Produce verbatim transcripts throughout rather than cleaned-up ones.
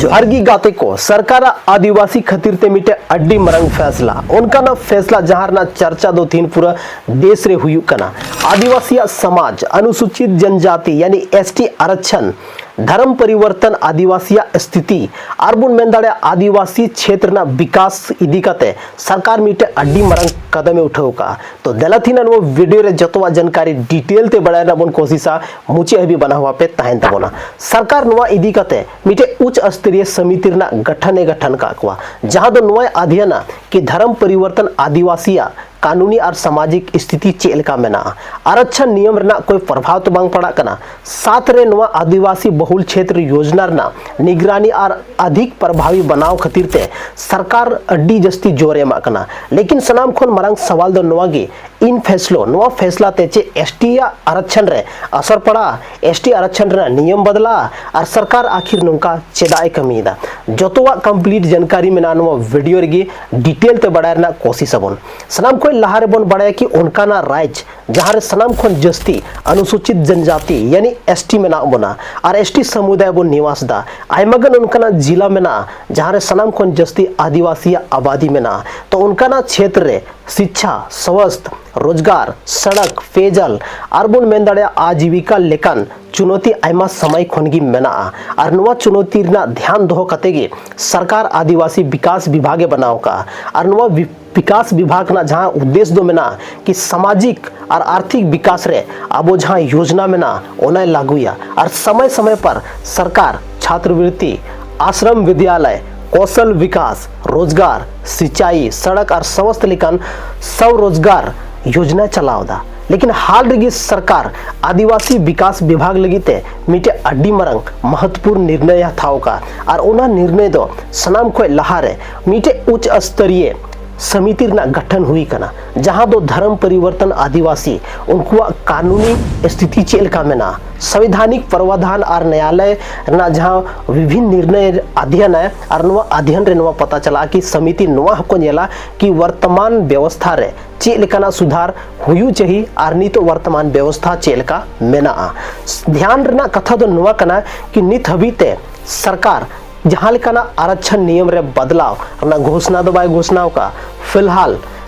ᱡᱚᱦᱟᱨ ᱜᱮ ᱜᱟᱛᱮ ᱠᱚ, ᱥᱚᱨᱠᱟᱨᱟᱜ ᱟᱹᱫᱤᱵᱟᱹᱥᱤ ᱠᱷᱟᱹᱛᱤᱨ ᱛᱮ ᱢᱤᱫᱴᱮᱱ ᱟᱹᱰᱤ ᱢᱟᱨᱟᱝ ᱯᱷᱮᱥᱞᱟ, ᱚᱱᱠᱟᱱᱟᱜ ᱯᱷᱮᱥᱞᱟ ᱡᱟᱦᱟᱸ ᱨᱮᱱᱟᱜ ᱪᱟᱨᱪᱟ ᱫᱚ ᱛᱤᱦᱤᱧ ᱯᱩᱨᱟᱹ ᱫᱮᱥ ᱨᱮ ᱦᱩᱭᱩᱜ ᱠᱟᱱᱟ᱾ ᱟᱹᱫᱤᱵᱟᱹᱥᱤᱭᱟᱜ ᱥᱚᱢᱟᱡᱽ, ᱚᱱᱩᱥᱩᱪᱤᱛ ᱡᱚᱱᱡᱟᱛᱤ ᱭᱟᱱᱤ ᱮᱥ ᱴᱤ ᱟᱨᱟᱠᱥᱚᱱ, ᱫᱷᱚᱨᱚᱢ ᱯᱚᱨᱤᱵᱚᱨᱛᱚᱱ, ᱟᱹᱫᱤᱵᱟᱹᱥᱤᱭᱟᱜ ᱥᱛᱷᱤᱛᱤ, ᱟᱨ ᱵᱚᱱ ᱢᱮᱱ ᱫᱟᱲᱮᱭᱟᱜᱼᱟ ᱟᱹᱫᱤᱵᱟᱹᱥᱤ ᱪᱷᱮᱛᱨ ᱨᱮᱱᱟᱜ ᱵᱤᱠᱟᱥ ᱤᱫᱤ ᱠᱟᱛᱮ ᱥᱚᱨᱠᱟᱨ ᱢᱤᱫᱴᱮᱱ ᱟᱹᱰᱤ ᱢᱟᱨᱟᱝ ᱠᱟᱫᱟᱢᱮ ᱩᱴᱷᱟᱹᱣ ᱠᱟᱜᱼᱟ᱾ ᱛᱚ ᱫᱮᱞᱟ ᱛᱤᱦᱤᱧ ᱱᱚᱣᱟ ᱵᱷᱤᱰᱤᱭᱳ ᱨᱮ ᱡᱚᱛᱚᱣᱟᱜ ᱡᱟᱱᱠᱟᱨᱤ ᱰᱤᱴᱮᱞ ᱛᱮ ᱵᱟᱲᱟᱭ ᱨᱮᱱᱟᱜ ᱵᱚᱱ ᱠᱳᱥᱤᱥᱟ, ᱢᱩᱪᱟᱹᱫ ᱦᱟᱹᱵᱤᱡ ᱵᱟᱱᱟ ᱦᱚᱲ ᱯᱮ ᱛᱟᱦᱮᱱ ᱛᱟᱵᱚᱱᱟ᱾ ᱥᱚᱨᱠᱟᱨ ᱱᱚᱣᱟ ᱤᱫᱤ ᱠᱟᱛᱮ ᱢᱤᱫᱴᱮᱡ ᱩᱪ ᱥᱛᱚᱨᱤᱭᱚ ᱥᱚᱢᱤᱛᱤ ᱨᱮᱱᱟᱜ ᱜᱚᱴᱷᱚᱱ ᱮ ᱜᱚᱴᱷᱚᱱ ᱠᱟᱜ ᱠᱚᱣᱟ, ᱡᱟᱦᱟᱸ ᱫᱚ ᱱᱚᱣᱟᱭ ᱟᱫᱷᱭᱟᱱᱟ ᱠᱤ ᱫᱷᱚᱨᱚᱢ ᱯᱚᱨᱤᱵᱚᱨᱛᱚᱱ ᱟᱹᱫᱤᱵᱟᱹᱥᱤᱭᱟᱜ ᱠᱟᱹᱱᱩᱱᱤ ᱟᱨ ᱥᱟᱢᱟᱡᱤᱠ ᱥᱛᱷᱤᱛᱤ ᱪᱮᱫ ᱞᱮᱠᱟ ᱢᱮᱱᱟᱜᱼᱟ, ᱟᱨᱟᱠᱥᱚᱱ ᱱᱤᱭᱚᱢ ᱨᱮᱱᱟᱜ ᱠᱳᱭ ᱯᱨᱚᱵᱷᱟᱵ ᱛᱚ ᱵᱟᱝ ᱯᱟᱲᱟᱜ ᱠᱟᱱᱟ, ᱥᱟᱛ ᱨᱮ ᱱᱚᱣᱟ ᱟᱹᱫᱤᱵᱟᱹᱥᱤ ᱵᱚᱦᱩᱞ ᱪᱷᱮᱛᱨ ᱭᱳᱡᱱᱟ ᱨᱮᱱᱟᱜ ᱱᱤᱜᱽᱨᱟᱱᱤ ᱟᱨ ᱟᱫᱷᱤᱠ ᱯᱨᱚᱵᱷᱟᱵᱤ ᱵᱟᱱᱟᱣ ᱠᱷᱟᱹᱛᱤᱨ ᱛᱮ ᱥᱚᱨᱠᱟᱨ ᱟᱹᱰᱤ ᱡᱟᱹᱥᱛᱤ ᱡᱳᱨ ᱮ ᱮᱢᱟᱜ ᱠᱟᱱᱟ᱾ ᱞᱮᱠᱤᱱ ᱥᱟᱱᱟᱢ ᱠᱷᱚᱱ ᱢᱟᱨᱟᱝ ᱥᱟᱣᱟᱞ ᱫᱚ ᱱᱚᱣᱟ ᱜᱮ, ᱤᱱ ᱯᱷᱮᱥᱞᱚ, ᱱᱚᱣᱟ ᱯᱷᱮᱥᱞᱟ ᱛᱮ ᱪᱮᱫ ᱮᱥ ᱴᱤ ᱟᱜ ᱟᱨᱟᱠᱥᱚᱱ ᱨᱮ ᱟᱥᱚᱨ ᱯᱟᱲᱟᱜᱼᱟ? ᱮᱥ ᱴᱤ ᱟᱨᱟᱠᱥᱚᱱ ᱨᱮᱱᱟᱜ ᱱᱤᱭᱚᱢ ᱵᱚᱫᱞᱟᱜᱼᱟ? ᱟᱨ ᱥᱚᱨᱠᱟᱨ ᱟᱹᱠᱷᱤᱨ ᱱᱚᱝᱠᱟ ᱪᱮᱫᱟᱜ ᱮ ᱠᱟᱹᱢᱤᱭᱮᱫᱟ? ᱡᱚᱛᱚᱣᱟᱜ ᱠᱚᱢᱯᱞᱤᱴ ᱡᱟᱱᱠᱟᱨᱤ ᱢᱮᱱᱟᱜᱼᱟ ᱱᱚᱣᱟ ᱵᱷᱤᱰᱤᱭᱳ ᱨᱮᱜᱮ, ᱰᱤᱴᱮᱞ ᱛᱮ ᱵᱟᱲᱟᱭ ᱨᱮᱱᱟᱜ ᱠᱳᱥᱤᱥ ᱟᱵᱚᱱ᱾ ᱥᱟᱱᱟᱢ ᱠᱷᱚᱱ ᱞᱟᱦᱟ ᱨᱮᱵᱚᱱ ᱵᱟᱲᱟᱭᱟ ᱠᱤ ᱚᱱᱠᱟᱱᱟᱜ ᱨᱟᱡᱽ ᱡᱟᱦᱟᱸ ᱨᱮ ᱥᱟᱱᱟᱢ ᱠᱷᱚᱱ ᱡᱟᱹᱥᱛᱤ ᱚᱱᱩᱥᱩᱪᱤᱛ ᱡᱚᱱᱡᱟᱛᱤ ᱭᱟᱱᱤ ᱮᱥ ᱴᱤ ᱢᱮᱱᱟᱜ ᱵᱚᱱᱟ ᱟᱨ ᱮᱥ ᱴᱤ ᱥᱟᱢᱩᱫᱟᱭ ᱵᱚᱱ ᱱᱤᱣᱟᱥ ᱮᱫᱟ, ᱟᱭᱢᱟ ᱜᱟᱱ ᱚᱱᱠᱟᱱᱟᱜ ᱡᱤᱞᱟ ᱢᱮᱱᱟᱜᱼᱟ ᱡᱟᱦᱟᱸ ᱨᱮ ᱥᱟᱱᱟᱢ ᱠᱷᱚᱱ ᱡᱟᱹᱥᱛᱤ ᱟᱹᱫᱤᱵᱟᱹᱥᱤᱭᱟᱜ ᱟᱵᱟᱫᱤ ᱢᱮᱱᱟᱜᱼᱟ᱾ ᱛᱚ ᱚᱱᱠᱟᱱᱟᱜ ᱪᱷᱮᱛᱨ ᱨᱮ ᱥᱤᱪᱪᱷᱟ, ᱥᱣᱟᱥᱛᱷ, ᱨᱳᱡᱽᱜᱟᱨ, ᱥᱚᱲᱚᱠ, ᱯᱮᱭᱡᱟᱞ, ᱟᱨ ᱵᱚᱱ ᱢᱮᱱ ᱫᱟᱲᱮᱭᱟᱜᱼᱟ ᱟᱡᱤᱵᱤᱠᱟ ᱞᱮᱠᱟᱱ ᱪᱩᱱᱚᱛᱤ ᱟᱭᱢᱟ ᱥᱚᱢᱚᱭ ᱠᱷᱚᱱ ᱜᱮ ᱢᱮᱱᱟᱜᱼᱟ᱾ ᱟᱨ ᱱᱚᱣᱟ ᱪᱩᱱᱚᱛᱤ ᱨᱮᱱᱟᱜ ᱫᱷᱮᱭᱟᱱ ᱫᱚᱦᱚ ᱠᱟᱛᱮ ᱜᱮ ᱥᱚᱨᱠᱟᱨ ᱟᱹᱫᱤᱵᱟᱹᱥᱤ ᱵᱤᱠᱟᱥ ᱵᱤᱵᱷᱟᱜᱽ ᱮ ᱵᱮᱱᱟᱣ ᱠᱟᱜᱼᱟ᱾ ᱟᱨ ᱱᱚᱣᱟ ᱵᱤ-, ᱵᱤᱠᱟᱥ ᱵᱤᱵᱷᱟᱜᱽ ᱨᱮᱱᱟᱜ ᱡᱟᱦᱟᱸ ᱩᱫᱽᱫᱮᱥ ᱫᱚ ᱢᱮᱱᱟᱜᱼᱟ ᱠᱤ ᱥᱟᱢᱟᱡᱤᱠ ᱟᱨ ᱟᱨᱛᱷᱤᱠ ᱵᱤᱠᱟᱥ ᱨᱮ ᱟᱵᱚ ᱡᱟᱦᱟᱸ ᱭᱳᱡᱽᱱᱟ ᱢᱮᱱᱟᱜᱼᱟ ᱚᱱᱟᱭ ᱞᱟᱹᱜᱩᱭᱟ᱾ ᱟᱨ ᱥᱚᱢᱚᱭ ᱥᱚᱢᱚᱭ ᱯᱟᱨ ᱥᱚᱨᱠᱟᱨ ᱪᱷᱟᱛᱨᱚᱵᱨᱤᱛᱛᱤ, ᱟᱥᱨᱚᱢ ᱵᱤᱫᱽᱭᱟᱞᱚᱭ, ᱠᱚᱥᱚᱞ ᱵᱤᱠᱟᱥ, ᱨᱳᱡᱽᱜᱟᱨ, ᱥᱤᱪᱟᱭᱤ, ᱥᱚᱲᱚᱠ ᱟᱨ ᱥᱟᱥᱛᱷ ᱞᱮᱠᱟᱱ ᱥᱣ ᱨᱳᱡᱽᱜᱟᱨ ᱭᱳᱡᱽᱱᱟ ᱪᱟᱞᱟᱣ ᱮᱫᱟ᱾ ᱞᱮᱠᱤᱱ ᱦᱟᱞ ᱨᱮᱜᱮ ᱥᱚᱨᱠᱟᱨ ᱟᱹᱫᱤᱵᱟᱹᱥᱤ ᱵᱤᱠᱟᱥ ᱵᱤᱵᱷᱟᱜᱽ ᱞᱟᱹᱜᱤᱫ ᱛᱮ ᱢᱤᱫᱴᱮᱡ ᱟᱹᱰᱤ ᱢᱟᱨᱟᱝ ᱢᱚᱦᱚᱛᱯᱩᱨ ᱱᱤᱨᱱᱚᱭ ᱦᱟᱛᱟᱣ ᱟᱠᱟᱫ, ᱟᱨ ᱚᱱᱟ ᱱᱤᱨᱱᱚᱭ ᱫᱚ ᱥᱟᱱᱟᱢ ᱠᱷᱚᱱ ᱞᱟᱦᱟᱨᱮ ᱢᱤᱫᱴᱮᱡ ᱩᱪ ᱥᱛᱚᱨᱤᱭᱚ ᱥᱚᱢᱤᱛᱤ ᱨᱮᱱᱟᱜ ᱜᱚᱴᱷᱚᱱ ᱦᱩᱭ ᱟᱠᱟᱱᱟ, ᱡᱟᱦᱟᱸ ᱫᱚ ᱫᱷᱚᱨᱚᱢ ᱯᱚᱨᱤᱵᱚᱨᱛᱚᱱ ᱟᱹᱫᱤᱵᱟᱹᱥᱤ ᱩᱱᱠᱩᱣᱟᱜ ᱠᱟᱹᱱᱩᱱᱤ ᱥᱛᱷᱤᱛᱤ ᱪᱮᱫ ᱞᱮᱠᱟ ᱢᱮᱱᱟᱜᱼᱟ, ᱥᱚᱝᱵᱤᱫᱷᱟᱱᱤᱠ ᱯᱨᱟᱣᱫᱷᱟᱱ ᱟᱨ ᱱᱟᱭᱟᱞᱚᱭ ᱨᱮᱱᱟᱜ ᱡᱟᱦᱟᱸ ᱵᱤᱵᱷᱤᱱ ᱱᱤᱨᱱᱚᱭ ᱟᱫᱷᱭᱟᱱᱟᱭ, ᱟᱨ ᱱᱚᱣᱟ ᱟᱫᱷᱭᱟᱱ ᱨᱮ ᱱᱚᱣᱟ ᱯᱟᱛᱟ ᱪᱟᱞᱟᱜᱼᱟ ᱠᱤ ᱥᱚᱢᱤᱛᱤ ᱱᱚᱣᱟ ᱦᱚᱸᱠᱚ ᱧᱮᱞᱟ ᱠᱤ ᱣᱚᱨᱛᱚᱢᱟᱱ ᱵᱮᱵᱚᱥᱛᱷᱟ ᱨᱮ ᱪᱮᱫ ᱞᱮᱠᱟᱱᱟᱜ ᱥᱩᱫᱷᱟᱨ ᱦᱩᱭᱩᱜ ᱪᱟᱹᱦᱤ ᱟᱨ ᱱᱤᱛᱚᱜ ᱣᱚᱨᱛᱚᱢᱟᱱ ᱵᱮᱵᱚᱥᱛᱷᱟ ᱪᱮᱫ ᱞᱮᱠᱟ ᱢᱮᱱᱟᱜᱼᱟ᱾ ᱫᱷᱮᱭᱟᱱ ᱨᱮᱱᱟᱜ ᱠᱟᱛᱷᱟ ᱫᱚ ᱱᱚᱣᱟ ᱠᱟᱱᱟ ᱠᱤ ᱱᱤᱛ ᱦᱟᱹᱵᱤᱡ ᱛᱮ ᱥᱚᱨᱠᱟᱨ ᱡᱟᱦᱟᱸ ᱞᱮᱠᱟᱱᱟᱜ ᱟᱨᱟᱠᱪᱷᱚᱱ ᱱᱤᱭᱚᱢ ᱨᱮ ᱵᱟᱫᱞᱟᱣ ᱨᱮᱱᱟᱜ ᱜᱷᱳᱥᱱᱟ ᱫᱚ ᱵᱟᱭ ᱜᱷᱳᱥᱱᱟ ᱟᱠᱟᱫᱼᱟ᱾ ᱯᱷᱤᱞᱦᱟᱞ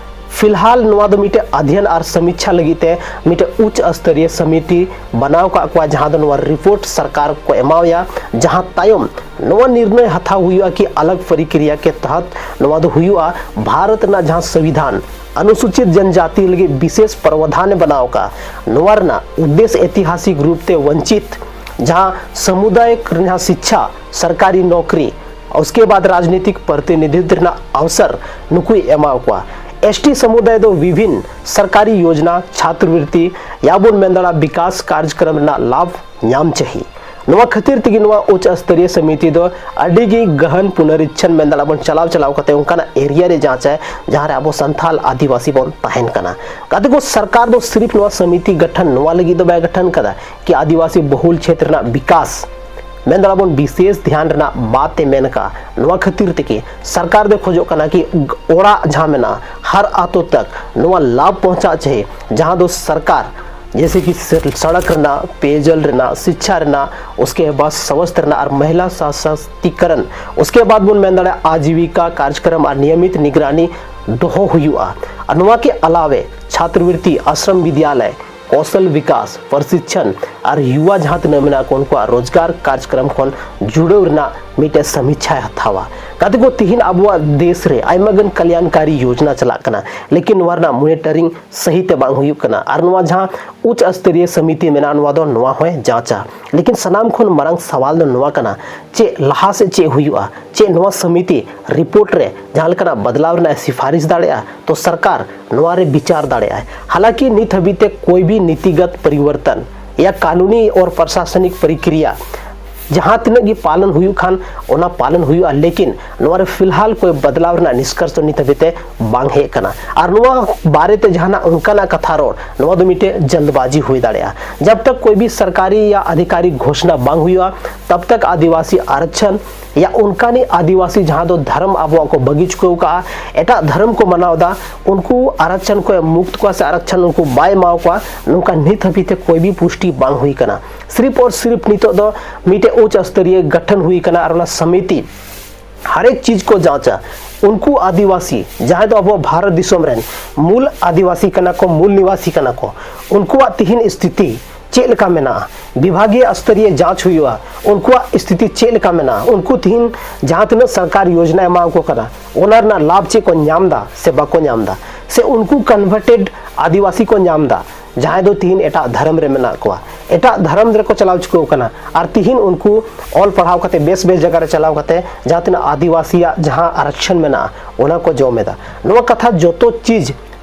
ᱯᱷᱤᱞᱦᱟᱞ ᱱᱚᱣᱟ ᱫᱚ ᱢᱤᱫᱴᱮᱱ ᱟᱫᱷᱭᱚᱱ ᱟᱨ ᱥᱚᱢᱤᱪᱪᱷᱟ ᱞᱟᱹᱜᱤᱫ ᱛᱮ ᱢᱤᱫᱴᱮᱱ ᱩᱪᱪ ᱥᱛᱚᱨᱤᱭᱚ ᱥᱚᱢᱤᱛᱤ ᱵᱮᱱᱟᱣ ᱟᱠᱟᱫ ᱠᱚᱣᱟ, ᱡᱟᱦᱟᱸ ᱫᱚ ᱱᱚᱣᱟ ᱨᱤᱯᱳᱨᱴ ᱥᱚᱨᱠᱟᱨ ᱠᱚ ᱮᱢᱟᱣᱟᱭᱟ, ᱡᱟᱦᱟᱸ ᱛᱟᱭᱚᱢ ᱱᱚᱣᱟ ᱱᱤᱨᱱᱚᱭ ᱦᱟᱛᱟᱣ ᱦᱩᱭᱩᱜᱼᱟ ᱠᱤ ᱟᱞᱟᱜᱽ ᱯᱨᱚᱠᱨᱤᱭᱟ ᱠᱮ ᱛᱟᱦᱟᱛ ᱱᱚᱣᱟ ᱫᱚ ᱦᱩᱭᱩᱜᱼᱟ ᱵᱷᱟᱨᱚᱛ ᱨᱮᱱᱟᱜ ᱡᱟᱦᱟᱸ ᱥᱚᱝᱵᱤᱫᱷᱟᱱ ᱚᱱᱩᱥᱩᱪᱤᱛ ᱡᱚᱱᱡᱟᱛᱤ ᱞᱟᱹᱜᱤᱫ ᱵᱤᱥᱮᱥ ᱯᱨᱟᱣᱫᱷᱟᱱ ᱮ ᱵᱮᱱᱟᱣ ᱟᱠᱟᱫᱼᱟ᱾ ᱱᱚᱣᱟ ᱨᱮᱱᱟᱜ ᱩᱫᱽᱫᱮᱥ ᱮᱛᱤᱦᱟᱥᱤᱠ ᱨᱩᱯ ᱛᱮ ᱣᱚᱧᱪᱤᱛ ᱡᱟᱦᱟᱸ ᱥᱟᱢᱩᱫᱟᱭ ᱨᱮᱱᱟᱜ ᱥᱤᱪᱪᱷᱟ, ᱥᱚᱨᱠᱟᱨᱤ ᱱᱚᱠᱨᱤ, ᱩᱥᱠᱮ ᱵᱟᱫ ᱨᱟᱡᱽᱱᱤᱛᱤᱠ ᱯᱨᱚᱛᱤᱱᱤᱫᱷᱤᱛ ᱨᱮᱱᱟᱜ ᱟᱣᱥᱟᱨ ᱱᱩᱠᱩᱭ ᱮᱢᱟᱣ ᱠᱚᱣᱟ᱾ ᱮᱥᱴᱤ ᱥᱟᱢᱩᱫᱟᱭ ᱫᱚ ᱵᱤᱵᱷᱤᱱ ᱥᱚᱨᱠᱟᱨᱤ ᱭᱳᱡᱽᱱᱟ, ᱪᱷᱟᱛᱨᱵᱨᱤᱛᱤ, ᱭᱟ ᱵᱚᱱ ᱢᱮᱱ ᱫᱟᱲᱮᱭᱟᱜᱼᱟ ᱵᱤᱠᱟᱥ ᱠᱟᱨᱡᱚᱠᱨᱚᱢ ᱨᱮᱱᱟᱜ ᱞᱟᱵᱷ ᱧᱟᱢ ᱪᱟᱹᱦᱤ᱾ ᱱᱚᱣᱟ ᱠᱷᱟᱹᱛᱤᱨ ᱛᱮᱜᱮ ᱱᱚᱣᱟ ᱩᱪᱪ ᱥᱛᱚᱨᱤᱭᱚ ᱥᱚᱢᱤᱛᱤ ᱫᱚ ᱟᱹᱰᱤ ᱜᱮ ᱜᱟᱦᱟᱱ ᱯᱩᱱᱚᱨᱤᱪᱪᱷᱚᱱ ᱢᱮᱱ ᱫᱟᱲᱮᱭᱟᱜᱼᱟ ᱵᱚᱱ ᱪᱟᱞᱟᱣ ᱪᱟᱞᱟᱣ ᱠᱟᱛᱮ ᱚᱱᱠᱟᱱᱟᱜ ᱮᱨᱤᱭᱟ ᱨᱮ ᱡᱟᱸᱪᱟᱭ, ᱡᱟᱦᱟᱸ ᱨᱮ ᱟᱵᱚ ᱥᱟᱱᱛᱟᱞ ᱟᱹᱫᱤᱵᱟᱹᱥᱤ ᱵᱚᱱ ᱛᱟᱦᱮᱱ ᱠᱟᱱᱟ᱾ ᱜᱟᱛᱮ ᱠᱚ, ᱥᱚᱨᱠᱟᱨ ᱫᱚ ᱥᱤᱨᱤᱯ ᱱᱚᱣᱟ ᱥᱚᱢᱤᱛᱤ ᱜᱚᱴᱷᱚᱱ ᱱᱚᱣᱟ ᱞᱟᱹᱜᱤᱫ ᱫᱚ ᱵᱟᱭ ᱜᱚᱴᱷᱚᱱ ᱠᱟᱫᱟ ᱠᱤ ᱟᱹᱫᱤᱵᱟᱹᱥᱤ ᱵᱚᱦᱩᱞ ᱪᱷᱮᱛᱨᱚ ᱨᱮᱱᱟᱜ ᱵᱤᱠᱟᱥ ᱢᱮᱱ ᱫᱟᱲᱮᱭᱟᱜᱼᱟ ᱵᱚᱱ ᱵᱤᱥᱮᱥ ᱫᱷᱮᱭᱟᱱ ᱨᱮᱱᱟᱜ ᱵᱟᱛ ᱮ ᱢᱮᱱ ᱟᱠᱟᱫᱼᱟ᱾ ᱱᱚᱣᱟ ᱠᱷᱟᱹᱛᱤᱨ ᱛᱮᱜᱮ ᱥᱚᱨᱠᱟᱨ ᱫᱚᱭ ᱠᱷᱚᱡᱚᱜ ᱠᱟᱱᱟ ᱠᱤ ᱚᱲᱟᱜ ᱡᱟᱦᱟᱸ ᱢᱮᱱᱟᱜᱼᱟ ᱦᱟᱨ ᱟᱛᱳ ᱛᱟᱠ ᱱᱚᱣᱟ ᱞᱟᱵᱷ ᱯᱚᱦᱪᱟᱜ ᱪᱟᱹᱦᱤ, ᱡᱟᱦᱟᱸ ᱫᱚ ᱥᱚᱨᱠᱟᱨ ᱡᱮᱭᱥᱮ ᱠᱤ ᱥᱮ-, ᱥᱚᱲᱚᱠ ᱨᱮᱱᱟᱜ, ᱯᱮᱭᱡᱚᱞ ᱨᱮᱱᱟᱜ, ᱥᱤᱪᱪᱷᱟ ᱨᱮᱱᱟᱜ, ᱩᱥᱠᱮ ᱵᱟᱫ ᱥᱟᱥᱛᱷ ᱨᱮᱱᱟᱜ ᱟᱨ ᱢᱚᱦᱤᱞᱟ ᱥᱚᱥᱚᱠᱛᱤᱠᱚᱨᱚᱱ, ᱩᱥᱠᱮ ᱵᱟᱫ ᱵᱚᱱ ᱢᱮᱱ ᱫᱟᱲᱮᱭᱟᱜᱼᱟ ᱟᱡᱤᱵᱤᱠᱟ ᱠᱟᱨᱡᱚᱠᱨᱚᱢ ᱟᱨ ᱱᱤᱭᱚᱢᱤᱛ ᱱᱤᱜᱨᱟᱱᱤ ᱫᱚᱦᱚ ᱦᱩᱭᱩᱜᱼᱟ᱾ ᱟᱨ ᱱᱚᱣᱟ ᱠᱮ ᱟᱞᱟᱣᱮ ᱪᱷᱟᱛᱨᱚᱵᱨᱤᱛᱤ, ᱟᱥᱨᱚᱢ ᱵᱤᱫᱽᱭᱟᱞᱚᱭ, ᱠᱚᱥᱚᱞ ᱵᱤᱠᱟᱥ, ᱯᱨᱚᱥᱤᱠᱪᱷᱚᱱ ᱟᱨ ᱭᱩᱣᱟ ᱡᱟᱦᱟᱸ ᱛᱤᱱᱟᱹᱜ ᱢᱮᱱᱟᱜ ᱠᱚ ᱩᱱᱠᱩᱣᱟᱜ ᱨᱳᱡᱽᱜᱟᱨ ᱠᱟᱨᱡᱚᱠᱨᱚᱢ ᱠᱷᱚᱱ ᱡᱩᱲᱟᱹᱣ ᱨᱮᱱᱟᱜ ᱢᱤᱫᱴᱮᱡ ᱥᱚᱢᱤᱪᱪᱷᱟᱭ ᱦᱟᱛᱟᱣᱟ᱾ ᱜᱟᱛᱮ ᱠᱚ, ᱛᱤᱦᱤᱧ ᱟᱵᱚᱣᱟᱜ ᱫᱮᱥ ᱨᱮ ᱟᱭᱢᱟ ᱜᱟᱱ ᱠᱟᱞᱭᱟᱱᱠᱟᱨᱤ ᱭᱳᱡᱽᱱᱟ ᱪᱟᱞᱟᱜ ᱠᱟᱱᱟ, ᱞᱮᱠᱤᱱ ᱱᱚᱣᱟ ᱨᱮᱱᱟᱜ ᱢᱚᱱᱤᱴᱚᱨᱤᱝ ᱥᱟᱹᱦᱤ ᱛᱮ ᱵᱟᱝ ᱦᱩᱭᱩᱜ ᱠᱟᱱᱟ᱾ ᱟᱨ ᱱᱚᱣᱟ ᱡᱟᱦᱟᱸ ᱩᱪᱪ ᱥᱛᱚᱨᱤᱭᱚ ᱥᱚᱢᱤᱛᱤ ᱢᱮᱱᱟᱜᱼᱟ, ᱱᱚᱣᱟ ᱫᱚ ᱱᱚᱣᱟ ᱦᱚᱸᱭ ᱡᱟᱸᱪᱟ᱾ ᱞᱮᱠᱤᱱ ᱥᱟᱱᱟᱢ ᱠᱷᱚᱱ ᱢᱟᱨᱟᱝ ᱥᱟᱣᱟᱞ ᱫᱚ ᱱᱚᱣᱟ ᱠᱟᱱᱟ, ᱪᱮᱫ ᱞᱟᱦᱟ ᱥᱮᱫ ᱪᱮᱫ ᱦᱩᱭᱩᱜᱼᱟ? ᱪᱮᱫ ᱱᱚᱣᱟ ᱥᱚᱢᱤᱛᱤ ᱨᱤᱯᱳᱨᱴ ᱨᱮ ᱡᱟᱦᱟᱸ ᱞᱮᱠᱟᱱᱟᱜ ᱵᱚᱫᱞᱟᱣ ᱨᱮᱱᱟᱜ ᱮ ᱥᱤᱯᱷᱟᱨᱤᱥ ᱫᱟᱲᱮᱭᱟᱜᱼᱟ? ᱛᱚ ᱥᱚᱨᱠᱟᱨ ᱱᱚᱣᱟ ᱨᱮ ᱵᱤᱪᱟᱨ ᱫᱟᱲᱮᱭᱟᱜᱼᱟᱭ᱾ ᱦᱟᱞᱟᱸᱠᱤ ᱱᱤᱛ ᱦᱟᱹᱵᱤᱡ ᱛᱮ ᱠᱳᱭ ᱵᱷᱤ ᱱᱤᱛᱤᱜᱚᱛ ᱯᱚᱨᱤᱵᱚᱨᱛᱚᱱ ᱭᱟ ᱠᱟᱱᱩᱱᱤ ᱚᱨ ᱯᱨᱚᱥᱟᱥᱚᱱᱤᱠ ᱯᱨᱚᱠᱨᱤᱭᱟ ᱡᱟᱦᱟᱸ ᱛᱤᱱᱟᱹᱜ ᱜᱮ ᱯᱟᱞᱚᱱ ᱦᱩᱭᱩᱜ ᱠᱷᱟᱱ, ᱚᱱᱟ ᱯᱟᱞᱚᱱ ᱦᱩᱭᱩᱜᱼᱟ, ᱞᱮᱠᱤᱱ ᱱᱚᱣᱟ ᱨᱮ ᱯᱷᱤᱞᱦᱟᱞ ᱠᱳᱭ ᱵᱚᱫᱞᱟᱣ ᱨᱮᱱᱟᱜ ᱱᱤᱥᱠᱚᱨᱥ ᱫᱚ ᱱᱤᱛ ᱦᱟᱹᱵᱤᱡ ᱛᱮ ᱵᱟᱝ ᱦᱮᱡ ᱟᱠᱟᱱᱟ᱾ ᱟᱨ ᱱᱚᱣᱟ ᱵᱟᱨᱮ ᱛᱮ ᱡᱟᱦᱟᱱᱟᱜ ᱚᱱᱠᱟᱱᱟᱜ ᱠᱟᱛᱷᱟ ᱨᱚᱲ, ᱱᱚᱣᱟ ᱫᱚ ᱢᱤᱫᱴᱮᱡ ᱡᱚᱞᱫᱵᱟᱡᱤ ᱦᱩᱭ ᱫᱟᱲᱮᱭᱟᱜᱼᱟ᱾ ᱡᱟᱵ ᱛᱟᱠ ᱠᱳᱭ ᱵᱷᱤ ᱥᱚᱨᱠᱟᱨᱤ ᱭᱟ ᱟᱫᱷᱤᱠᱟᱨᱤᱠ ᱜᱷᱳᱥᱱᱟ ᱵᱟᱝ ᱦᱩᱭᱩᱜᱼᱟ, जब तक आदिवासी आरक्षण या उनका नहीं आदिवासी जहाँ दो धर्म ᱟᱵᱚᱣᱟᱜ ᱠᱚ ᱵᱟᱹᱜᱤ ᱪᱩᱠᱟᱹᱣ ᱠᱟᱜᱼᱟ, ᱮᱴᱟᱜ ᱫᱷᱚᱨᱚᱢ ᱠᱚ ᱢᱟᱱᱟᱣ ᱮᱫᱟ, ᱩᱱᱠᱩ ᱟᱨᱟᱠᱪᱷᱚᱱ ᱠᱚ ᱢᱩᱠᱛ ᱠᱚᱣᱟ ᱥᱮ ᱟᱨᱟᱠᱪᱷᱚᱱ ᱩᱱᱠᱩ ᱵᱟᱭ ᱮᱢᱟᱣ ᱠᱚᱣᱟ, ᱱᱚᱝᱠᱟ ᱱᱤᱛ ᱦᱟᱹᱵᱤᱡ ᱛᱮ ᱠᱚᱭ ᱵᱤ ᱯᱩᱥᱴᱤ ᱵᱟᱝ ᱦᱩᱭ ᱠᱟᱱᱟ᱾ ᱥᱤᱨᱤᱯ ᱚᱨ ᱥᱤᱨᱤᱯ ᱱᱤᱛᱚᱜ ᱫᱚ ᱢᱤᱫᱴᱮᱡ ᱩᱪ ᱟᱥᱛᱚᱨᱤᱭᱟᱹ ᱜᱚᱴᱷᱚᱱ ᱦᱩᱭ ᱠᱟᱱᱟ ᱟᱨ ᱚᱱᱟ ᱥᱚᱢᱤᱛᱤ ᱦᱟᱨᱮᱠ ᱪᱤᱡᱽ ᱠᱚ ᱡᱟᱸᱪᱟ᱾ ᱩᱱᱠᱩ ᱟᱹᱫᱤᱵᱟᱹᱥᱤ ᱡᱟᱦᱟᱸᱭ ᱫᱚ ᱟᱵᱚ ᱵᱷᱟᱨᱚᱛ ᱫᱤᱥᱚᱢ ᱨᱮᱱ ᱢᱩᱞ ᱟᱹᱫᱤᱵᱟᱹᱥᱤ ᱠᱟᱱᱟ ᱠᱚ, ᱢᱩᱞ ᱱᱤᱵᱟᱥᱤ ᱠᱟᱱᱟ ᱠᱚ, ᱩᱱᱠᱩᱣᱟᱜ ᱛᱤᱦᱤᱧ ᱥᱛᱷᱤᱛᱤ ᱪᱮᱫ ᱞᱮᱠᱟ ᱢᱮᱱᱟᱜᱼᱟ, ᱵᱤᱵᱷᱟᱜᱤᱭᱚ ᱟᱥᱛᱚᱨᱤᱭᱟᱹ ᱡᱟᱸᱪ ᱦᱩᱭᱩᱜᱼᱟ, ᱩᱱᱠᱩᱣᱟᱜ ᱥᱛᱷᱤᱛᱤ ᱪᱮᱫ ᱞᱮᱠᱟ ᱢᱮᱱᱟᱜᱼᱟ, ᱩᱱᱠᱩ ᱛᱤᱦᱤᱧ ᱡᱟᱦᱟᱸ ᱛᱤᱱᱟᱹᱜ ᱥᱚᱨᱠᱟᱨ ᱭᱳᱡᱽᱱᱟ ᱮᱢᱟ ᱠᱚ ᱠᱟᱱᱟ, ᱚᱱᱟ ᱨᱮᱱᱟᱜ ᱞᱟᱵᱷ ᱪᱮᱫ ᱠᱚ ᱧᱟᱢ ᱮᱫᱟ ᱥᱮ ᱵᱟᱠᱚ ᱧᱟᱢ ᱮᱫᱟ, ᱥᱮ ᱩᱱᱠᱩ ᱠᱚᱱᱵᱷᱟᱨᱴᱮᱰ ᱟᱹᱫᱤᱵᱟᱹᱥᱤ ᱠᱚ ᱧᱟᱢ ᱮᱫᱟ, ᱡᱟᱦᱟᱸᱭ ᱫᱚ ᱛᱤᱦᱤᱧ ᱮᱴᱟᱜ ᱫᱷᱚᱨᱚᱢ ᱨᱮ ᱢᱮᱱᱟᱜ ᱠᱚᱣᱟ, ᱮᱴᱟᱜ ᱫᱷᱚᱨᱚᱢ ᱨᱮᱠᱚ ᱪᱟᱞᱟᱣ ᱪᱩᱠᱟᱹᱣ ᱠᱟᱱᱟ, ᱟᱨ ᱛᱤᱦᱤᱧ ᱩᱱᱠᱩ ᱚᱞ ᱯᱟᱲᱦᱟᱣ ᱠᱟᱛᱮ ᱵᱮᱥ ᱵᱮᱥ ᱡᱟᱭᱜᱟ ᱨᱮ ᱪᱟᱞᱟᱣ ᱠᱟᱛᱮ ᱡᱟᱦᱟᱸ ᱛᱤᱱᱟᱹᱜ ᱟᱹᱫᱤᱵᱟᱹᱥᱤᱭᱟᱜ ᱡᱟᱦᱟᱸ ᱟᱨᱟᱠᱪᱷᱚᱱ ᱢᱮᱱᱟᱜᱼᱟ, ᱚᱱᱟ ᱠᱚ ᱡᱚᱢ ᱮᱫᱟ᱾ ᱱᱚᱣᱟ ᱠᱟᱛᱷᱟ ᱡᱚᱛᱚ ᱪᱤᱡᱽ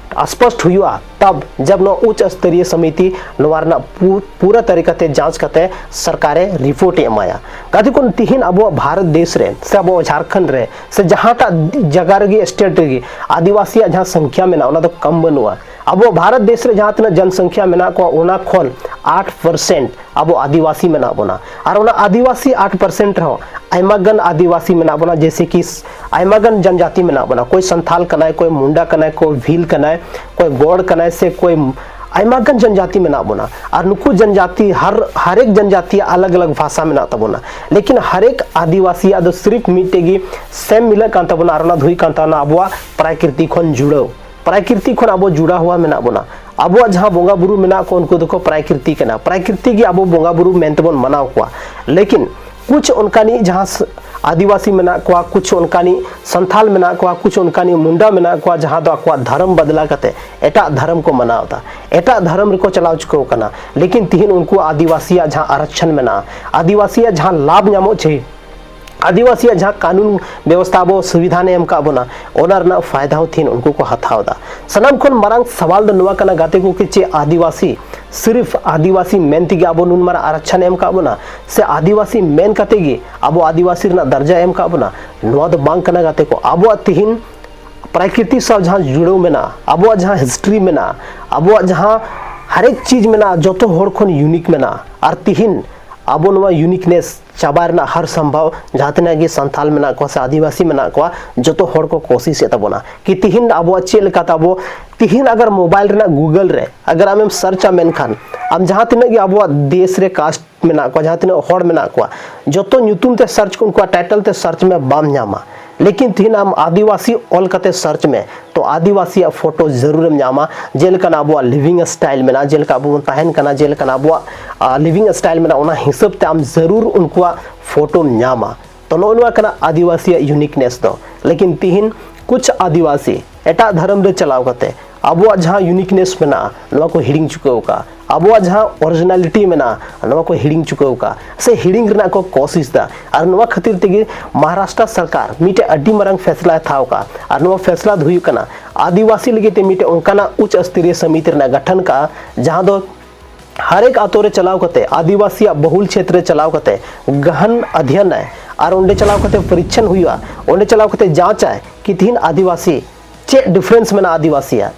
ᱥᱯᱚᱥᱴ ᱦᱩᱭᱩᱜᱼᱟ, ᱛᱟᱵ ᱡᱟᱵ ᱱᱚᱣᱟ ᱩᱪ ᱟᱥᱛᱚᱨᱤᱭᱚ ᱥᱚᱢᱤᱛᱤ ᱱᱚᱣᱟ ᱨᱮᱱᱟᱜ ᱯᱩ-, ᱯᱩᱨᱟᱹ ᱛᱟᱹᱨᱤᱠᱟᱛᱮ ᱡᱟᱸᱪ ᱠᱟᱛᱮ ᱥᱚᱨᱠᱟᱨᱮ ᱨᱤᱯᱳᱨᱴ ᱮ ᱮᱢᱟᱭᱟ᱾ ᱜᱟᱛᱮ ᱠᱚ, ᱛᱤᱦᱤᱧ ᱟᱵᱚᱣᱟᱜ ᱵᱷᱟᱨᱚᱛ ᱫᱮᱥ ᱨᱮ ᱥᱮ ᱟᱵᱚ ᱡᱷᱟᱲᱠᱷᱚᱸᱰ ᱨᱮ ᱥᱮ ᱡᱟᱦᱟᱸᱴᱟᱜ ᱡᱟᱭᱜᱟ ᱨᱮᱜᱮ, ᱥᱴᱮᱴ ᱨᱮᱜᱮ ᱟᱹᱫᱤᱵᱟᱹᱥᱤᱭᱟᱜ ᱡᱟᱦᱟᱸ ᱥᱚᱝᱠᱷᱭᱟ ᱢᱮᱱᱟᱜᱼᱟ, ᱚᱱᱟ ᱫᱚ ᱠᱚᱢ ᱵᱟᱹᱱᱩᱜᱼᱟ᱾ ᱟᱵᱚ ᱵᱷᱟᱨᱚᱛ ᱫᱮᱥ ᱨᱮ ᱡᱟᱦᱟᱸ ᱛᱤᱱᱟᱹᱜ ᱡᱚᱱᱥᱚᱝᱠᱷᱭᱟ ᱢᱮᱱᱟᱜ ᱠᱚᱣᱟ, ᱚᱱᱟ ᱠᱷᱚᱱ ᱟᱴ ᱯᱟᱨᱥᱮᱱᱴ ᱟᱵᱚ ᱟᱹᱫᱤᱵᱟᱹᱥᱤ ᱢᱮᱱᱟᱜ ᱵᱚᱱᱟ᱾ ᱟᱨ ᱚᱱᱟ ᱟᱹᱫᱤᱵᱟᱹᱥᱤ ᱟᱴ ᱯᱟᱨᱥᱮᱱᱴ ᱨᱮᱦᱚᱸ ᱟᱭᱢᱟ ᱜᱟᱱ ᱟᱹᱫᱤᱵᱟᱹᱥᱤ ᱢᱮᱱᱟᱜ ᱵᱚᱱᱟ, ᱡᱮᱭᱥᱮ ᱠᱤ ᱟᱭᱢᱟ ᱜᱟᱱ ᱡᱚᱱᱡᱟᱛᱤ ᱢᱮᱱᱟᱜ ᱵᱚᱱᱟ᱾ ᱠᱚᱭ ᱥᱟᱱᱛᱷᱟᱞ ᱠᱟᱱᱟᱭ, ᱠᱚᱭ ᱢᱩᱱᱰᱟ ᱠᱟᱱᱟᱭ, ᱠᱚᱭ ᱵᱷᱤᱞ ᱠᱟᱱᱟᱭ, ᱠᱚᱭ ᱜᱚᱲ ᱠᱟᱱᱟᱭ, ᱥᱮ ᱠᱚᱭ ᱟᱭᱢᱟ ᱜᱟᱱ ᱡᱚᱱᱡᱟᱛᱤ ᱢᱮᱱᱟᱜ ᱵᱚᱱᱟ᱾ ᱟᱨ ᱱᱩᱠᱩ ᱡᱚᱱᱡᱟᱛᱤ ᱦᱟᱨ, ᱦᱟᱨᱮᱠ ᱡᱚᱱᱡᱟᱛᱤᱭᱟᱜ ᱟᱞᱟᱜᱽ ᱟᱞᱟᱜᱽ ᱵᱷᱟᱥᱟ ᱢᱮᱱᱟᱜ ᱛᱟᱵᱚᱱᱟ, ᱞᱮᱠᱤᱱ ᱦᱟᱨᱮᱠ ᱟᱹᱫᱤᱵᱟᱹᱥᱤᱭᱟᱜ ᱫᱚ ᱥᱤᱨᱤᱯ ᱢᱤᱫᱴᱮᱡ ᱜᱮ ᱥᱮᱢ ᱢᱤᱞᱟᱹᱜ ᱠᱟᱱ ᱛᱟᱵᱚᱱᱟ, ᱟᱨ ᱚᱱᱟ ᱫᱚ ᱦᱩᱭᱩᱜ ᱠᱟᱱ ᱛᱟᱵᱚᱱᱟ ᱟᱵᱚᱣᱟᱜ ᱯᱨᱟᱠᱨᱤᱛᱤ ᱠᱷᱚᱱ ᱡᱩᱲᱟᱹᱣ᱾ ᱯᱨᱟᱠᱨᱤᱛᱤ ᱠᱷᱚᱱ ᱟᱵᱚ ᱡᱩᱲᱟᱣ ᱦᱩᱣᱟ ᱢᱮᱱᱟᱜ ᱵᱚᱱᱟ᱾ ᱟᱵᱚᱣᱟᱜ ᱡᱟᱦᱟᱸ ᱵᱚᱸᱜᱟ ᱵᱩᱨᱩ ᱢᱮᱱᱟᱜ ᱠᱚ, ᱩᱱᱠᱩ ᱫᱚᱠᱚ ᱯᱨᱟᱠᱨᱤᱛᱤ ᱠᱟᱱᱟ᱾ ᱯᱨᱟᱠᱨᱤᱛᱤ ᱜᱮ ᱟᱵᱚ ᱵᱚᱸᱜᱟ ᱵᱩᱨᱩ ᱢᱮᱱᱛᱮᱵᱚᱱ ᱢᱟᱱᱟᱣ ᱠᱚᱣᱟ᱾ ᱞᱮᱠᱤᱱ ᱠᱩᱪᱷ ᱚᱱᱠᱟᱱᱤᱡ ᱡᱟᱦᱟᱸ ᱥ-, ᱟᱹᱫᱤᱵᱟᱹᱥᱤ ᱢᱮᱱᱟᱜ ᱠᱚᱣᱟ, ᱠᱩᱪᱷ ᱚᱱᱠᱟᱱᱤᱡ ᱥᱟᱱᱛᱷᱟᱞ ᱢᱮᱱᱟᱜ ᱠᱚᱣᱟ, ᱠᱩᱪᱷ ᱚᱱᱠᱟᱱᱤᱡ ᱢᱩᱱᱰᱟ ᱢᱮᱱᱟᱜ ᱠᱚᱣᱟ, ᱡᱟᱦᱟᱸ ᱫᱚ ᱟᱠᱚᱣᱟᱜ ᱫᱷᱚᱨᱚᱢ ᱵᱟᱫᱞᱟ ᱠᱟᱛᱮ ᱮᱴᱟᱜ ᱫᱷᱚᱨᱚᱢ ᱠᱚ ᱢᱟᱱᱟᱣ ᱮᱫᱟ, ᱮᱴᱟᱜ ᱫᱷᱚᱨᱚᱢ ᱨᱮᱠᱚ ᱪᱟᱞᱟᱣ ᱪᱩᱠᱟᱹᱣ ᱠᱟᱱᱟ᱾ ᱞᱮᱠᱤᱱ ᱛᱤᱦᱤᱧ ᱩᱱᱠᱩ ᱟᱹᱫᱤᱵᱟᱹᱥᱤᱭᱟᱜ ᱡᱟᱦᱟᱸ ᱟᱨᱟᱠᱪᱷᱚᱱ ᱢᱮᱱᱟᱜᱼᱟ, ᱟᱹᱫᱤᱵᱟᱹᱥᱤᱭᱟᱜ ᱡᱟᱦᱟᱸ ᱞᱟᱵᱷ ᱧᱟᱢᱚᱜ ᱪᱟᱹᱦᱤ, ᱟᱹᱫᱤᱵᱟᱹᱥᱤᱭᱟᱜ ᱡᱟᱦᱟᱸ ᱠᱟᱹᱱᱩᱱ ᱵᱮᱵᱚᱥᱛᱷᱟ ᱟᱵᱚ ᱥᱚᱝᱵᱤᱫᱷᱟᱱᱮ ᱮᱢ ᱠᱟᱜ ᱵᱚᱱᱟ, ᱚᱱᱟ ᱨᱮᱱᱟᱜ ᱯᱷᱟᱭᱫᱟ ᱦᱚᱸ ᱛᱤᱦᱤᱧ ᱩᱱᱠᱩ ᱠᱚ ᱦᱟᱛᱟᱣ ᱮᱫᱟ᱾ ᱥᱟᱱᱟᱢ ᱠᱷᱚᱱ ᱢᱟᱨᱟᱝ ᱥᱟᱣᱟᱞ ᱫᱚ ᱱᱚᱣᱟ ᱠᱟᱱᱟ, ᱜᱟᱛᱮ ᱠᱚ, ᱠᱤ ᱪᱮᱫ ᱟᱹᱫᱤᱵᱟᱹᱥᱤ, ᱥᱤᱨᱤᱯ ᱟᱹᱫᱤᱵᱟᱹᱥᱤ ᱢᱮᱱ ᱛᱮᱜᱮ ᱟᱵᱚ ᱱᱩᱱ ᱢᱟᱨᱟᱝ ᱟᱨᱟᱠᱪᱷᱚᱱᱮ ᱮᱢ ᱠᱟᱜ ᱵᱚᱱᱟ, ᱥᱮ ᱟᱹᱫᱤᱵᱟᱹᱥᱤ ᱢᱮᱱ ᱠᱟᱛᱮ ᱜᱮ ᱟᱵᱚ ᱟᱹᱫᱤᱵᱟᱹᱥᱤ ᱨᱮᱱᱟᱜ ᱫᱟᱨᱡᱟ ᱮᱢ ᱠᱟᱜ ᱵᱚᱱᱟ? ᱱᱚᱣᱟ ᱫᱚ ᱵᱟᱝ ᱠᱟᱱᱟ, ᱜᱟᱛᱮ ᱠᱚ᱾ ᱟᱵᱚᱣᱟᱜ ᱛᱤᱦᱤᱧ ᱯᱨᱟᱠᱨᱤᱛᱤ ᱥᱟᱶ ᱡᱟᱦᱟᱸ ᱡᱩᱲᱟᱹᱣ ᱢᱮᱱᱟᱜᱼᱟ, ᱟᱵᱚᱣᱟᱜ ᱡᱟᱦᱟᱸ ᱦᱤᱥᱴᱨᱤ ᱢᱮᱱᱟᱜᱼᱟ, ᱟᱵᱚᱣᱟᱜ ᱡᱟᱦᱟᱸ ᱦᱟᱨᱮᱠ ᱪᱤᱡᱽ ᱢᱮᱱᱟᱜᱼᱟ, ᱡᱚᱛᱚ ᱦᱚᱲ ᱠᱷᱚᱱ ᱤᱭᱩᱱᱤᱠ ᱢᱮᱱᱟᱜᱼᱟ᱾ ᱟᱨ ᱛᱤᱦᱤᱧ ᱟᱵᱚ ᱱᱚᱣᱟ ᱤᱭᱩᱱᱤᱠᱱᱮᱥ ᱪᱟᱵᱟ ᱨᱮᱱᱟᱜ ᱦᱟᱨ ᱥᱚᱢᱵᱷᱟᱣ ᱡᱟᱦᱟᱸ ᱛᱤᱱᱟᱹᱜ ᱜᱮ ᱥᱟᱱᱛᱟᱞ ᱢᱮᱱᱟᱜ ᱠᱚᱣᱟ ᱥᱮ ᱟᱹᱫᱤᱵᱟᱹᱥᱤ ᱢᱮᱱᱟᱜ ᱠᱚᱣᱟ, ᱡᱚᱛᱚ ᱦᱚᱲ ᱠᱚ ᱠᱳᱥᱤᱥᱮᱫ ᱛᱟᱵᱚᱱᱟ ᱠᱤ ᱛᱤᱦᱤᱧ ᱟᱵᱚᱣᱟᱜ ᱪᱮᱫ ᱞᱮᱠᱟᱛᱮ ᱟᱵᱚ ᱛᱤᱦᱤᱧ ᱟᱜᱟᱨ ᱢᱳᱵᱟᱭᱤᱞ ᱨᱮᱱᱟᱜ ᱜᱩᱜᱚᱞ ᱨᱮ ᱟᱜᱟᱨ ᱟᱢᱮᱢ ᱥᱟᱨᱪᱟ, ᱢᱮᱱᱠᱷᱟᱱ ᱟᱢ ᱡᱟᱦᱟᱸ ᱛᱤᱱᱟᱹᱜ ᱜᱮ ᱟᱵᱚᱣᱟᱜ ᱫᱮᱥ ᱨᱮ ᱠᱟᱥᱴ ᱢᱮᱱᱟᱜ ᱠᱚᱣᱟ, ᱡᱟᱦᱟᱸ ᱛᱤᱱᱟᱹᱜ ᱦᱚᱲ ᱢᱮᱱᱟᱜ ᱠᱚᱣᱟ, ᱡᱚᱛᱚ ᱧᱩᱛᱩᱢ ᱛᱮ ᱥᱟᱨᱪ, ᱩᱱᱠᱩᱣᱟᱜ ᱴᱟᱭᱴᱮᱞ ᱛᱮ ᱥᱟᱨᱪ ᱢᱮ, ᱵᱟᱢ ᱧᱟᱢᱟ᱾ ᱞᱮᱠᱤᱱ ᱛᱤᱦᱤᱧ ᱟᱢ ᱟᱹᱫᱤᱵᱟᱹᱥᱤ ᱚᱞ ᱠᱟᱛᱮ ᱥᱟᱨᱪ ᱢᱮ, ᱛᱚ ᱟᱹᱫᱤᱵᱟᱹᱥᱤᱭᱟᱜ ᱯᱷᱳᱴᱳ ᱡᱟᱹᱨᱩᱲᱮᱢ ᱧᱟᱢᱟ᱾ ᱡᱮᱞᱮᱠᱟ ᱟᱵᱚᱣᱟᱜ ᱞᱤᱵᱷᱤᱝ ᱥᱴᱟᱭᱤᱞ ᱢᱮᱱᱟᱜᱼᱟ, ᱡᱮᱞᱮᱠᱟ ᱟᱵᱚ ᱵᱚᱱ ᱛᱟᱦᱮᱱ ᱠᱟᱱᱟ, ᱡᱮᱞᱮᱠᱟ ᱟᱵᱚᱣᱟᱜ ᱞᱤᱵᱷᱤᱝ ᱥᱴᱟᱭᱤᱞ ᱢᱮᱱᱟᱜᱼᱟ, ᱚᱱᱟ ᱦᱤᱥᱟᱹᱵ ᱛᱮ ᱟᱢ ᱡᱟᱹᱨᱩᱲ ᱩᱱᱠᱩᱣᱟᱜ ᱯᱷᱳᱴᱳᱢ ᱧᱟᱢᱟ᱾ ᱛᱚ ᱱᱚᱜᱼᱚ ᱱᱚᱣᱟ ᱠᱟᱱᱟ ᱟᱹᱫᱤᱵᱟᱹᱥᱤᱭᱟᱜ ᱤᱭᱩᱱᱤᱠᱱᱮᱥ ᱫᱚ᱾ ᱞᱮᱠᱤᱱ ᱛᱤᱦᱤᱧ ᱠᱩᱪ ᱟᱹᱫᱤᱵᱟᱹᱥᱤ ᱮᱴᱟᱜ ᱫᱷᱚᱨᱚᱢ ᱨᱮ ᱪᱟᱞᱟᱣ ᱠᱟᱛᱮ ᱟᱵᱚᱣᱟᱜ ᱡᱟᱦᱟᱸ ᱤᱭᱩᱱᱤᱠᱱᱮᱥ ᱢᱮᱱᱟᱜᱼᱟ, ᱱᱚᱣᱟ ᱠᱚ ᱦᱤᱲᱤᱧ ᱪᱩᱠᱟᱹᱣ ᱠᱟᱜᱼᱟ᱾ ᱟᱵᱚᱣᱟᱜ ᱡᱟᱦᱟᱸ ᱚᱨᱤᱡᱤᱱᱟᱞᱤᱴᱤ ᱢᱮᱱᱟᱜᱼᱟ, ᱱᱚᱣᱟ ᱠᱚ ᱦᱤᱲᱤᱧ ᱪᱩᱠᱟᱹᱣ ᱠᱟᱜᱼᱟ ᱥᱮ ᱦᱤᱲᱤᱧ ᱨᱮᱱᱟᱜ ᱠᱚ ᱠᱳᱥᱤᱥ ᱫᱟ᱾ ᱟᱨ ᱱᱚᱣᱟ ᱠᱷᱟᱹᱛᱤᱨ ᱛᱮᱜᱮ ᱢᱚᱦᱟᱨᱟᱥᱴᱨᱟ ᱥᱚᱨᱠᱟᱨ ᱢᱤᱫᱴᱮᱡ ᱟᱹᱰᱤ ᱢᱟᱨᱟᱝ ᱯᱷᱮᱥᱞᱟᱭ ᱦᱟᱛᱟᱣ ᱠᱟᱜᱼᱟ᱾ ᱟᱨ ᱱᱚᱣᱟ ᱯᱷᱮᱥᱞᱟ ᱫᱚ ᱦᱩᱭᱩᱜ ᱠᱟᱱᱟ, ᱟᱹᱫᱤᱵᱟᱹᱥᱤ ᱞᱟᱹᱜᱤᱫ ᱛᱮ ᱢᱤᱫᱴᱮᱡ ᱚᱱᱠᱟᱱᱟᱜ ᱩᱪ ᱥᱛᱚᱨᱤᱭᱚ ᱥᱚᱢᱤᱛᱤ ᱨᱮᱱᱟᱜ ᱜᱚᱴᱷᱚᱱ ᱠᱟᱜᱼᱟ, ᱡᱟᱦᱟᱸ ᱫᱚ ᱦᱟᱨᱮᱠ ᱟᱛᱳ ᱨᱮ ᱪᱟᱞᱟᱣ ᱠᱟᱛᱮ, ᱟᱹᱫᱤᱵᱟᱹᱥᱤᱭᱟᱜ ᱵᱚᱦᱩᱞ ᱪᱷᱮᱛᱨᱚ ᱨᱮ ᱪᱟᱞᱟᱣ ᱠᱟᱛᱮ ᱜᱟᱦᱟᱱ ᱚᱫᱷᱭᱚᱱᱟᱭ ᱟᱨ ᱚᱸᱰᱮ ᱪᱟᱞᱟᱣ ᱠᱟᱛᱮ ᱯᱚᱨᱤᱪᱪᱷᱚᱱ ᱦᱩᱭᱩᱜᱼᱟ᱾ ᱚᱸᱰᱮ ᱪᱟᱞᱟᱣ ᱠᱟᱛᱮ ᱡᱟᱸᱪᱟᱭ ᱠᱤ ᱛᱤᱦᱤᱧ ᱟᱹᱫᱤᱵᱟᱹᱥᱤ ᱪᱮᱫ ᱰᱤᱯᱷᱟᱨᱮᱱᱥ ᱢᱮᱱᱟᱜᱼᱟ ᱟᱹᱫᱤᱵᱟᱹᱥᱤᱭᱟᱜ᱾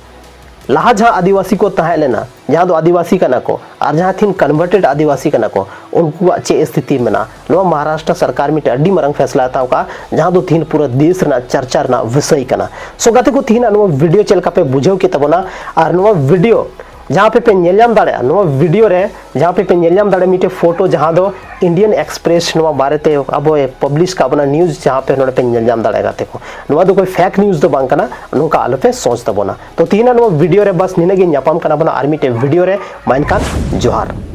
ᱞᱟᱦᱟ ᱡᱟᱦᱟᱸ ᱟᱹᱫᱤᱵᱟᱹᱥᱤ ᱠᱚ ᱛᱟᱦᱮᱸ ᱞᱮᱱᱟ, ᱡᱟᱦᱟᱸ ᱫᱚ ᱟᱹᱫᱤᱵᱟᱹᱥᱤ ᱠᱟᱱᱟ ᱠᱚ, ᱟᱨ ᱡᱟᱦᱟᱸ ᱛᱤᱦᱤᱧ ᱠᱚᱱᱵᱷᱟᱨᱴᱮᱰ ᱟᱹᱫᱤᱵᱟᱹᱥᱤ ᱠᱟᱱᱟ ᱠᱚ, ᱩᱱᱠᱩᱣᱟᱜ ᱪᱮᱫ ᱥᱛᱷᱤᱛᱤ ᱢᱮᱱᱟᱜᱼᱟ? ᱱᱚᱣᱟ ᱢᱚᱦᱟᱨᱟᱥᱴᱨᱚ ᱥᱚᱨᱠᱟᱨ ᱢᱤᱫᱴᱮᱱ ᱟᱹᱰᱤ ᱢᱟᱨᱟᱝ ᱯᱷᱮᱥᱞᱟ ᱦᱟᱛᱟᱣ ᱠᱟᱜᱼᱟ, ᱡᱟᱦᱟᱸ ᱫᱚ ᱛᱤᱦᱤᱧ ᱯᱩᱨᱟᱹ ᱫᱮᱥ ᱨᱮᱱᱟᱜ ᱪᱟᱨᱪᱟ ᱨᱮᱱᱟᱜ ᱵᱤᱥᱚᱭ ᱠᱟᱱᱟ᱾ ᱥᱳ ᱜᱟᱛᱮ ᱠᱚ, ᱛᱤᱦᱤᱧᱟᱜ ᱱᱚᱣᱟ ᱵᱷᱤᱰᱤᱭᱳ ᱪᱮᱫ ᱞᱮᱠᱟ ᱯᱮ ᱵᱩᱡᱷᱟᱹᱣ ᱠᱮᱫ ᱛᱟᱵᱚᱱᱟ? ᱟᱨ ᱱᱚᱣᱟ ᱵᱷᱤᱰᱤᱭᱳ ᱡᱟᱦᱟᱸ ᱯᱮ, ᱯᱮ ᱧᱮᱞ ᱧᱟᱢ ᱫᱟᱲᱮᱭᱟᱜᱼᱟ, ᱱᱚᱣᱟ ᱵᱷᱤᱰᱤᱭᱳ ᱨᱮ ᱡᱟᱦᱟᱸ ᱯᱮ, ᱯᱮ ᱧᱮᱞ ᱧᱟᱢ ᱫᱟᱲᱮᱭᱟᱜᱼᱟ ᱢᱤᱫᱴᱮᱡ ᱯᱷᱳᱴᱳ, ᱡᱟᱦᱟᱸ ᱫᱚ ᱤᱱᱰᱤᱭᱟᱱ ᱮᱠᱥᱯᱨᱮᱥ ᱱᱚᱣᱟ ᱵᱟᱨᱮᱛᱮ ᱟᱵᱚᱭ ᱯᱟᱵᱽᱞᱤᱥ ᱠᱟᱜ ᱵᱚᱱᱟ ᱱᱤᱭᱩᱡᱽ, ᱡᱟᱦᱟᱸ ᱯᱮ ᱱᱚᱰᱮ ᱯᱮ ᱧᱮᱞ ᱧᱟᱢ ᱫᱟᱲᱮᱭᱟᱜᱼᱟ ᱜᱟᱛᱮ ᱠᱚ᱾ ᱱᱚᱣᱟ ᱫᱚ ᱠᱳᱭ ᱯᱷᱮᱠ ᱱᱤᱭᱩᱡᱽ ᱫᱚ ᱵᱟᱝ ᱠᱟᱱᱟ, ᱱᱚᱝᱠᱟ ᱟᱞᱚ ᱯᱮ ᱥᱳᱪ ᱛᱟᱵᱚᱱᱟ᱾ ᱛᱚ ᱛᱤᱦᱤᱧᱟᱜ ᱱᱚᱣᱟ ᱵᱷᱤᱰᱤᱭᱳ ᱨᱮ ᱵᱟᱥ ᱱᱤᱱᱟᱹᱜ ᱜᱮ, ᱧᱟᱯᱟᱢ ᱠᱟᱱᱟ ᱵᱚᱱᱟ ᱟᱨ ᱢᱤᱫᱴᱮᱡ ᱵᱷᱤᱰᱤᱭᱳ ᱨᱮ᱾ ᱢᱟ ᱮᱱᱠᱷᱟᱱ ᱡᱚᱦᱟᱨ᱾